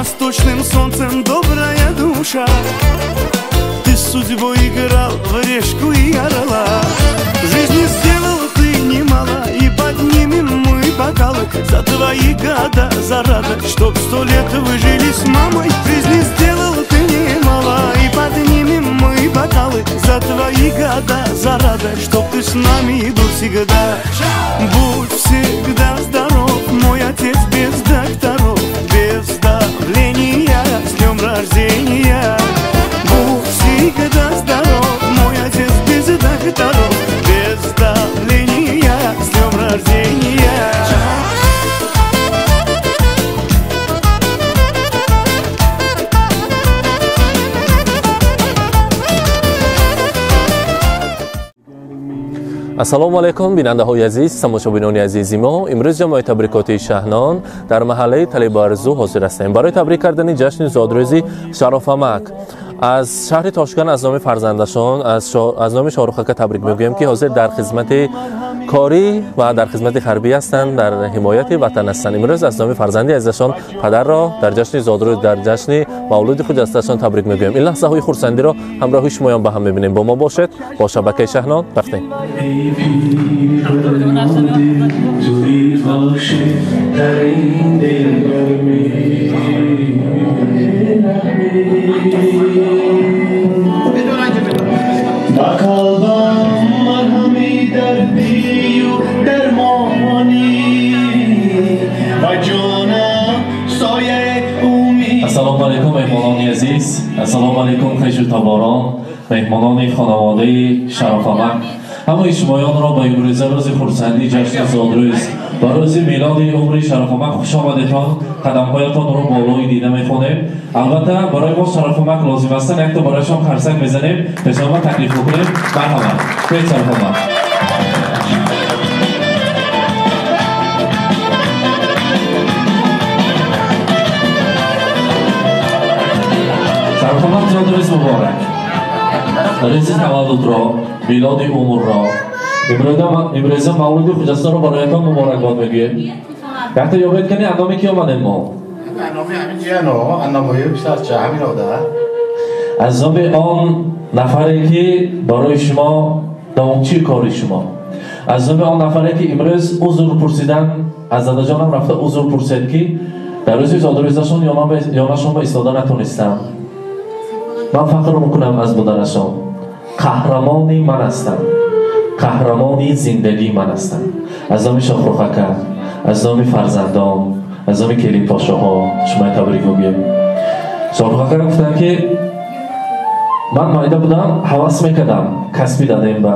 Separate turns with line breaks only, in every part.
восточным солнцем, добрая душа. Ты с судьбой играл в решку и орла. Жизни сделал ты немало, и поднимем мы бокалы за твои года, за радость, чтоб 100 лет вы жили с мамой. Жизни сделал ты немало, и поднимем мы бокалы за твои года, за радость, чтоб ты с нами был всегда. Будь всегда здоров, мой отец без докторов, без давления, с днем рождения. Будь всегда здоров, мой отец без докторов, без давления, с днем рождения.
Ассалому алайкум, бинандаҳои азиз, тамошобинони азизи мо. Имрӯз ҷамъои табрикотии Шаҳнон дар маҳаллаи Талибарзу ҳозир ҳастем барои табрик кардани ҷашни зодрӯзи Шарофамак. Аз шаҳри Тошканд аз номи фарзандашон, аз номи Шоҳрух ака табрик мегӯем, ки ҳозир дар хизмати корӣ ва дар хизмати ҳарбӣ ҳастанд, дар ҳимояти ватан ҳастанд. Имрӯз аз номи фарзанди азизашон падарро дар ҷашни зодрӯз, дар ҷашни мавлуди хуҷасташон табрик мегӯем. Ин лаҳзаҳои хурсандиро ҳамроҳи шумоён ба ҳам мебинем. Бо мо бошед, бо шабакаи Шаҳнон рафтем. Ассалому алайкум, меҳмонони азиз. Ассалому алайкум, хешу таборон, меҳмонони хонаводаи Шарофамак. Ҳамаи шумоёнро ба имрӯза рӯзи хурсандӣ, ҷашни зодрӯз ва рӯзи милоди умри Шарофамак хуш омадетон. Қадамҳоятонро болои дида мехонем. Албатта барои мо Шарофамак лозим ҳастанд, якто барояшон қарсак мезанем, пешнома таклиф бикунем. Марҳамат, бед Шарофамак. Шарофамак, зодрӯз муборак. Рӯзи таваллудро, милоди умрро, имрӯза мавлуди хуҷасторо бароятон муборакбод мегӯем. Якта ёбед кани андоми ки омадем мо? Аз номи он нафаре ки барои шумо давомчии кори шумо, аз номи он нафаре ки имрӯз узр пурсидан, аз дадаҷонам рафта узр пурсед, ки дар рӯзи зодрӯзашон ёнашон ба истода натонистам. Ман фахр мекунам аз буданашон. Қаҳрамони ман ҳастанд, қаҳрамони зиндагии ман ҳастанд. Аз номи Шоҳрух ака, аз номи фарзандон, аз номи келинпошоҳо шумоя табрик мегӯем. Шоҳрух ака гуфтанд, ки ман майда будам, ҳавас мекардам касби дадем ба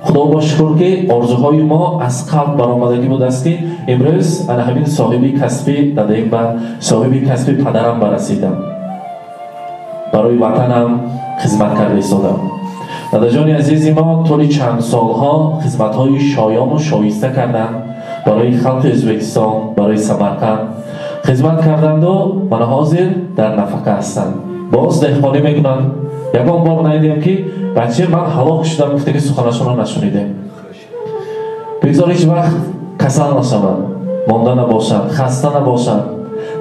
Худо бо шукр, ки орзуҳои мо аз қалб баромадагӣ будааст, ки имрӯз ана ҳамин соҳиби касби дадем ба соҳиби касби падарам барасидам, барои ватанам хизмат карда истодам. Дадаҷони азизи мо тӯли чанд солҳо хизматҳои шоёну шоиста карданд барои халқи Ӯзбекистон, барои Самарқанд хизмат карданду мана ҳозир дар нафақа ҳастанд. Боз деҳқонӣ мекунанд. Ягон бор надидем, ки бача ман ҳалок шудам гуфта, ки суханашонро нашунидем. Бигзор ҳеҷ вақт касал нашаванд, монда набошанд, хаста набошанд.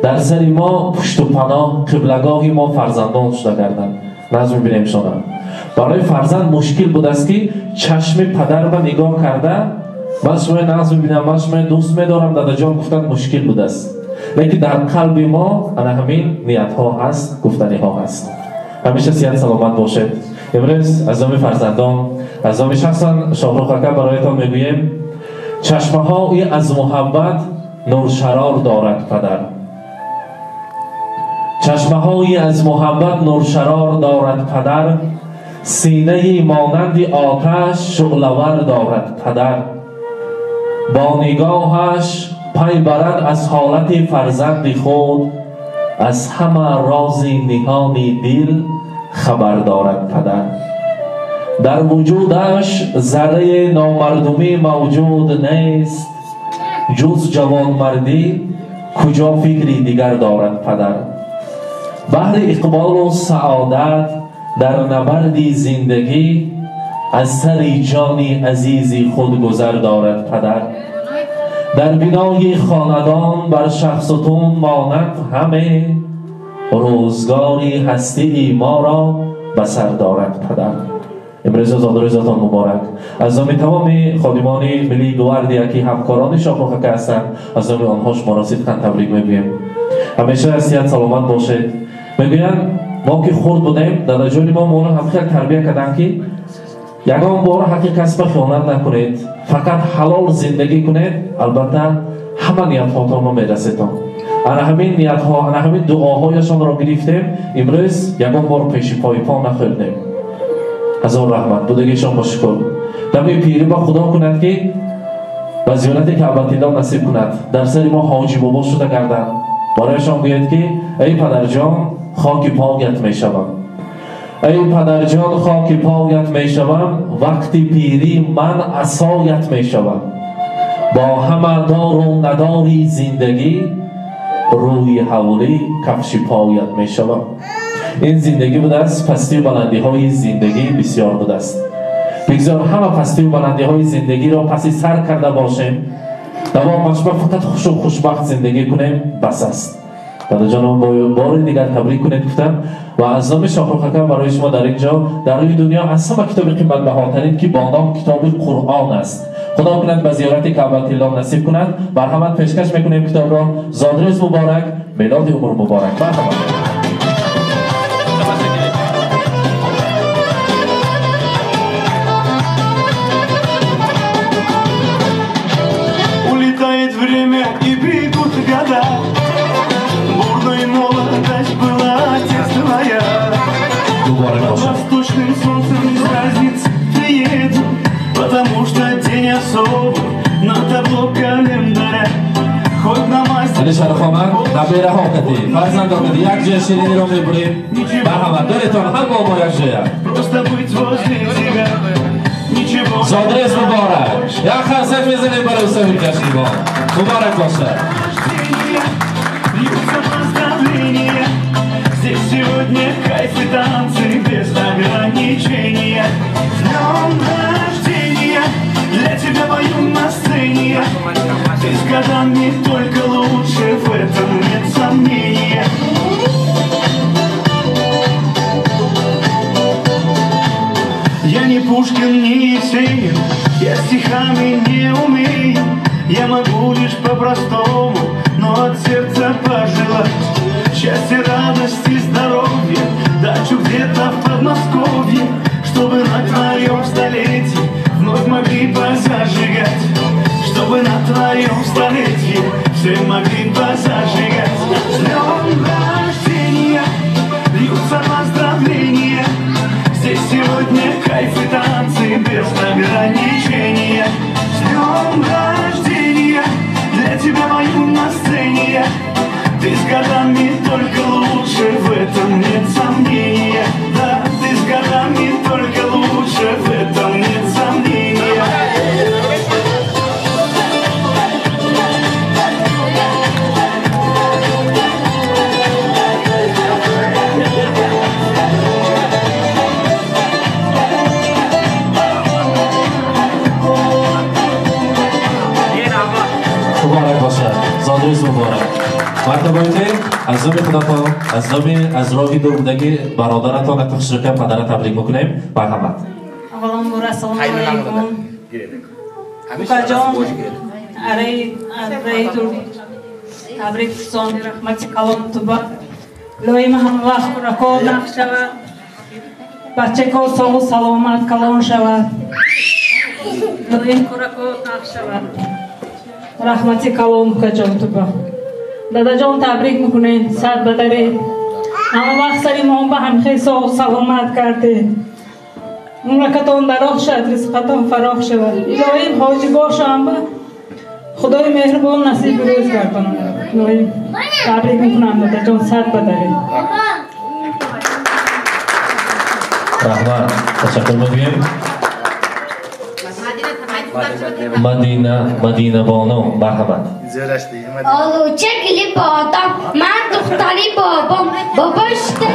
Дар сари мо пушту паноҳ, қиблагоҳи мо фарзандон шуда гарданд. Назм мебинем шона. Барои фарзанд мушкил будааст, ки чашми падар ба нигоҳ карда ман шумоя назм мебинам, ман шумоя дӯст медорам, дадаҷон гуфтан мушкил будааст. Лекин дар қалби мо ана ҳамин ниятҳо ҳаст, гуфтаниҳо ҳаст. Ҳамеша сиҳат саломат бошед. Имрӯз аз номи фарзандон, аз номи шахсан Шоҳрух ака бароятон мегӯем: чашмаҳои аз муҳаббат нуршарор дорад падар, чашмаҳои аз муҳаббат нуршарор дорад падар, синаи монанди оташ шӯълавар дорад падар, бо нигоҳаш пай барад аз ҳолати фарзанди худ, аз ҳама рози ниҳони дил хабар дорад падар. Дар вуҷудаш зарраи номардумӣ мавҷуд нест, ҷуз ҷавонмардӣ куҷо фикри дигар дорад падар. Баҳри иқболу саодат дар набарди зиндагӣ аз сари ҷони азизи худ гузар дорад падар. Дар бинои хонадон бар шахсутун монанд ҳаме, рӯзгори ҳастии моро ба сар дорад падар. Имрӯз зодрӯзатон муборак. Аз номи тамоми ходимони Миллии Гвардия ки ҳамкорони Шоҳрух ака ҳастанд, аз номи онҳо шуморо сидқан табрик мегӯем. Ҳамеша сиҳат саломат бошед. Мегӯянд мо ки хурд будем, дадаҷони мо моро ҳам хел тарбия карданд ки ягон бор ҳаққи касба хиёнат накунед, фақат ҳалол зиндагӣ кунед, албатта ҳама ниятҳотонро мерасетон. Ана ҳамин ниятҳо, ана ҳамин дуоҳояшонро гирифтем, имрӯз ягон бор пеши пои по нахӯрдем. Ҳазор раҳмат, будагишон бо шукр. Дами пирӣ ба Худо кунад ки ба зиёрати Каъбатилло насиб кунад. Дар сари мо ҳоҷи бобо шуда гарданд. Барояшон гӯяд ки эй падарҷон, хоки поят мешавам. Эй падарҷон, хоки поят мешавам, вақти пирӣ ман асоят мешавам. Бо ҳама дору надори зиндагӣ рӯи ҳавлӣ кафши поят мешавам. Ин зиндагӣ будааст, пастию баландиҳои зиндагӣ бисёр будааст. Бигзор ҳама пастию баландиҳои зиндагиро паси сар карда бошем, давомаш ба фақат хушу хушбахт зиндагӣ кунем, бас аст. Дадаҷонам бори дигар табрик кунед гуфтам ва аз номи Шоҳрух ака барои шумо дар ин ҷо дар рӯи дунё аз ҳама китоби қиматбаҳотарин ки бо ном китоби Қуръон аст, Худо кунад ба зиёрати Каъбатилло насиб кунад. Марҳамат пешкаш мекунем китобро. Зодрӯз муборак, мелоди умр муборак. Марҳамат.
Улетает время и бегут года. Бурной молодость была отец твоя. Под восточным солнцем без разницы приеду, потому что день особый на табло календаря. Хоть на мастер...
Алишер набираҳо кати, фарзандо кати, як ҷоя шириниро мебурем. Марҳамат, доретон ҳам бо мо як ҷоя.
Просто быть возле тебя. Ничего.
Зодрӯз муборак. Як қарсак мезанем барои соҳиби ҷашни мо. Муборак бошад.
Здесь сегодня кайф и танцы без ограничения. С днем рождения, для тебя пою на сцене. Ты с годами только лучше, в этом нет сомнения. Я не Пушкин, не Есенин, я стихами не умею. Я могу лишь по-простому, но от сердца пожелать счастья, радости, здоровья, дачу где-то в Подмосковье, чтобы на твоем столетии вновь могли позажигать, чтобы на твоем столетии все могли позажигать. С днем рождения льются поздравления, здесь сегодня кайф и танцы без ограничения. С днем рождения, для тебя пою на сцене. Ты с годами только лучше, в этом нет сомнения. Да, ты с годами только лучше, в этом нет сомнения.
Муборак бошад, зодрӯз муборак. Мартабаите, аз номи худатон, аз номи аз роҳи дур будагӣ бародаратон ва хушрӯка падара табрик мекунем. Марҳамат.
Аввалан бор ассалому алайкум. Укаҷон, араи дур табрик фурсон, раҳмати калон туба. Лоима ҳама вақт кӯрако нақ шавад, бачако соғу саломат калон шавад. Лоим кӯрако нақ шавад. Раҳмати калон укаҷон туба. Дадаҷон табрик мекунем, сад бадаре. Ҳама вақт сари мо ба ҳамхел соғу саломат кардед. Умракатон дароғ шавад, ризқатон фароғ шавад. Илоҳим ҳоҷи бошам ба Худои меҳрубон насиби рӯз гардонад. Илоҳим табрик мекунам дадаҷон, сад бадаре.
Раҳмат, ташаккур мегӯем. Мадина, Мадина бону, марҳамат.
Олуча гули бодом, ман духтари бобом, бобо шида.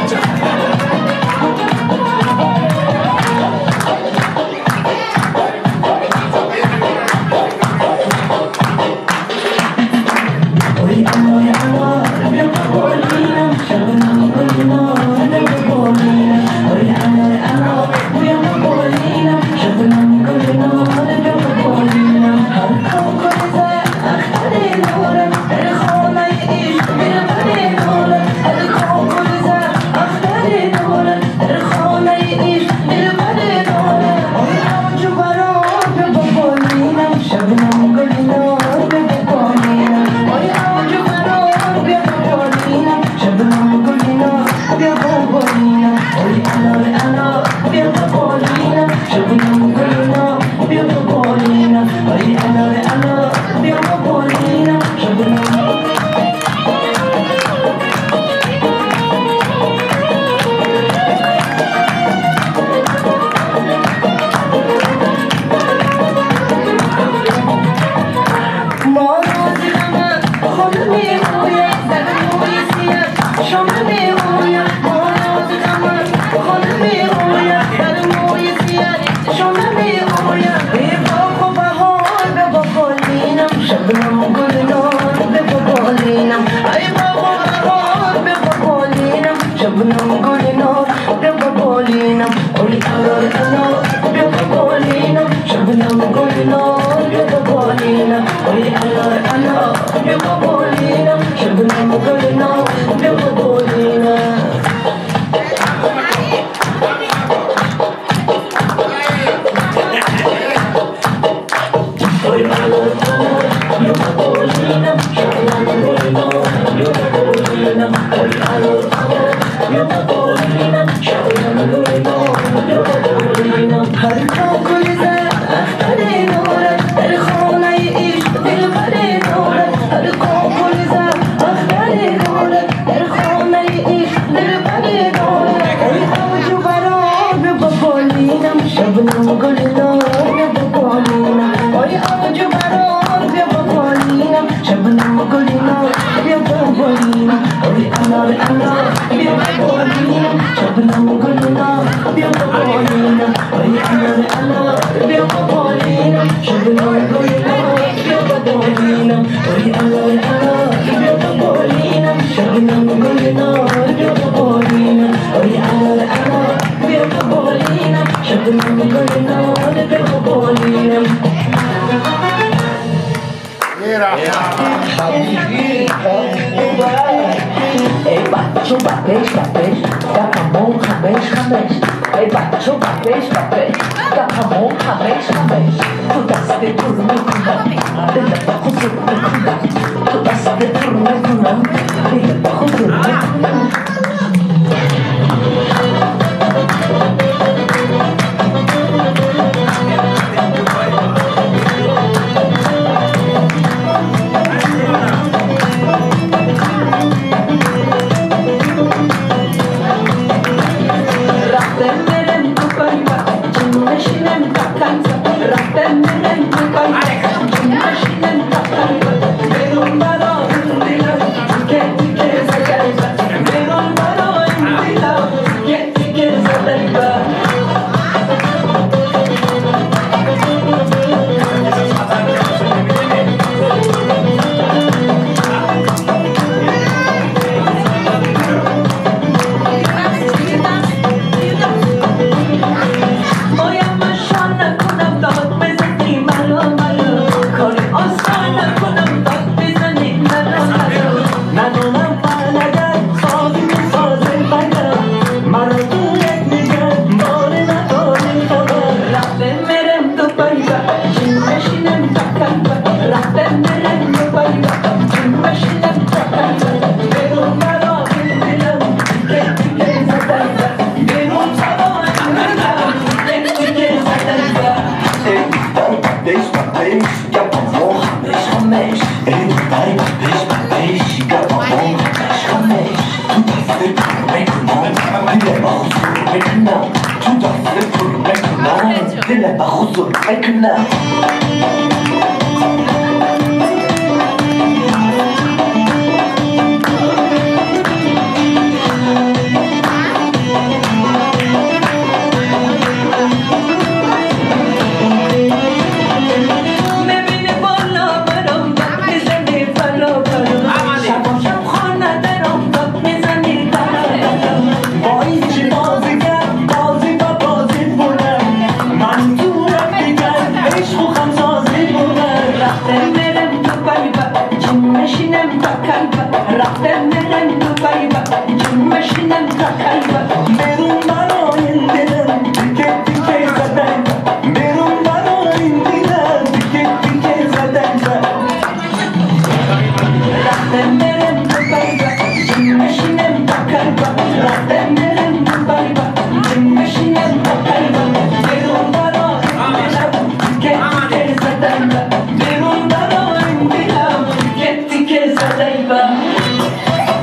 Bye.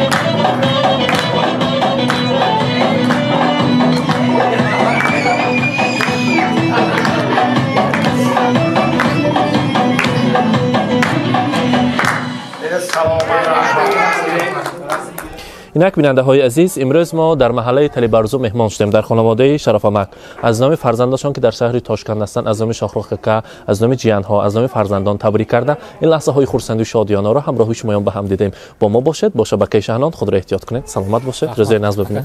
Инак, бинандаҳои азиз, имрӯз мо дар маҳаллаи Талибарзу меҳмон шудем, дар хонаводаи Шарафамак. Аз номи фарзандашон, ки дар шаҳри Тошканд ҳастанд, аз номи Шохрух кака, аз номи ҷиянҳо, аз номи фарзандон табрик карда, ин лаҳзаҳои хурсанду шодиёнаро ҳамроҳи шумоён ба ҳам дидем. Бо мо бошед, бо шабакаи Шаҳнон. Худро эҳтиёт кунед, саломат бошед, рӯзои нағз бибинед.